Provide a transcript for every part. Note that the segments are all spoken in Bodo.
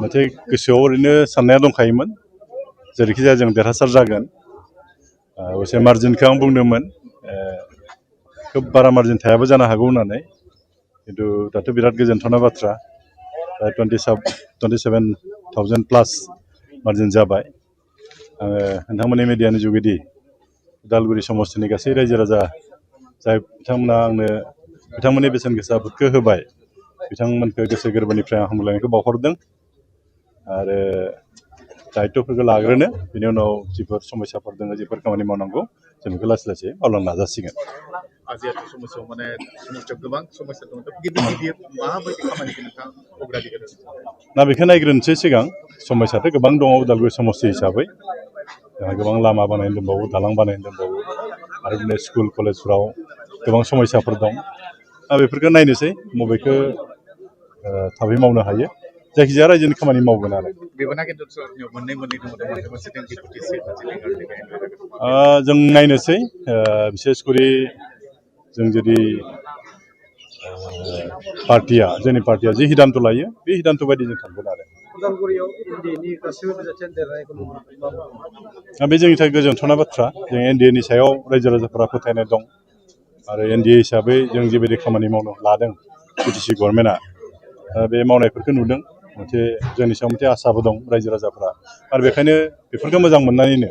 नाथाय गोसोआव ओरैनो साननाया दंखायोमोन जेरैखि जाया जों देरहासार जागोन अबसे मार्जिनखौ आं बुंदोंमोन खोब बारा मार्जिन थायाबो जानो हागौ होननानै किन्तु दाथ' बिराद गोजोनथावना बाथ्रा 27,000 प्लास मार्जिन जाबाय आङो नोंथांमोननि मिडियानि जुगेदि उदालगुरि समस्तिनि गासै रायजो राजा जाय बिथांमोना आंनो बिथांमोननि बेसेन गोसा भटखौ होबाय बिथांमोनखौ गोसो गोरबोनिफ्राय आं हामलायनायखौ बावहरदों आरो दायित्वफोरखौ लाग्रोनो बिनि उनाव जिफोर समस्याफोर दङ जिफोर खामानि मावनांगौ जों बेखौ लासै लासै मावलांनो नाजासिगोन आजियाथ' समस्यायाव माने समस्यायाव गोबां समस्या दं गिबि माबायदि खामानिखौ नोंथाङा अग्राधिकार ना बेखौ नायग्रोनोसै सिगां समस्याथ' गोबां दङ उदालगुरि समस्ति हिसाबै जोंहा गोबां लामा बानायनो दंबावो दालां बानायनो दंबावो आरो बिदिनो स्कुल कलेजफ्राव गोबां समस्याफोर दं बेफोरखौ नायनोसै बबेखौ थाबै मावनो हायो जायखिजाया रायजोनि खामानि मावगोन आरो जों नायनोसै बिसेसकरि जों जुदि पार्टिया जोंनि पार्टिया जि हिदान्त लायो बे हिदान्त बायदि जों थांगोन आरो बे जोंनि थाखाय गोजोनथावना बाथ्रा जों एनडिएनि सायाव रायजो राजाफोरा फोथायनाय दं आरो एनडिए हिसाबै जों जिबायदि खामानि मावनो लादों बिटिसि गभर्नमेन्टआ बे मावनायफोरखौ नुदों मोनसे जोंनि सायाव मोनसे आसाबो दं रायजो राजाफ्रा आरो बेखायनो बेफोरखौ मोजां मोननानैनो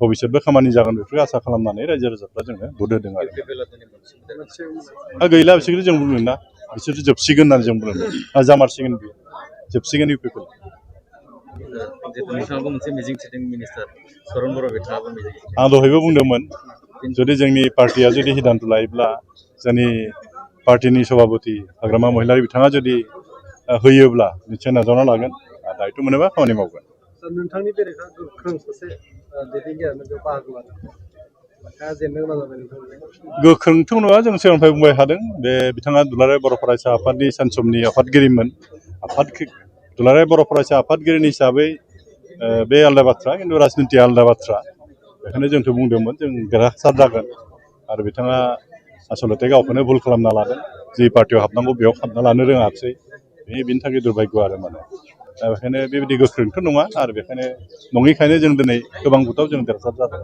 भबिष्यतबो खामानि जागोन बेफोरखौ आसा खालामनानै रायजो राजाफ्रा जोंनो भट होदों आरो गैला बिसोरखौ जों बुंनो ना बिसोर जोबसिगोन होननानै जों बुंनो जामारसिगोन बियो जोबसिगोन इउपिखौ आं दहायबो बुंदोंमोन जुदि जोंनि पार्टिया जुदि हिदान्त लायोब्ला जोंनि पार्टिनि सभापति हाग्रामा महिलारि बिथाङा जुदि होयोब्ला निसय नाजावना लागोन दायित्व मोनोबा खामानि मावगोन नोंथांनि बेरेखा गोख्रों सासे दैदेनगिरियानो बेयाव बाहागो लादों गोख्रोंथ' नङा जों सिगांनिफ्राय बुंबाय थादों बे बिथाङा दुलाराय बर' फरायसा आफादनि सानसुमनि आफादगिरिमोन दुलाराय बर' फरायसा आफादगिरिनि हिसाबै बे आलादा बाथ्रा खिन्थु राजनितिया आलादा बाथ्रा बेखायनो जोंथ' बुंदोंमोन जों देरहासार जागोन आरो बिथाङा आसलथे गावखौनो भुल खालामना लादों जि पार्टियाव हाबनांगौ बेयाव हाबना लानो रोङासै बेनि थाखाय दुर्भाग्य आरो माने दा बेखायनो बेबायदि गोख्रोंथ' नङा आरो बेखायनो नङैखायनो जों दिनै गोबां भटआव जों देरहासार जादों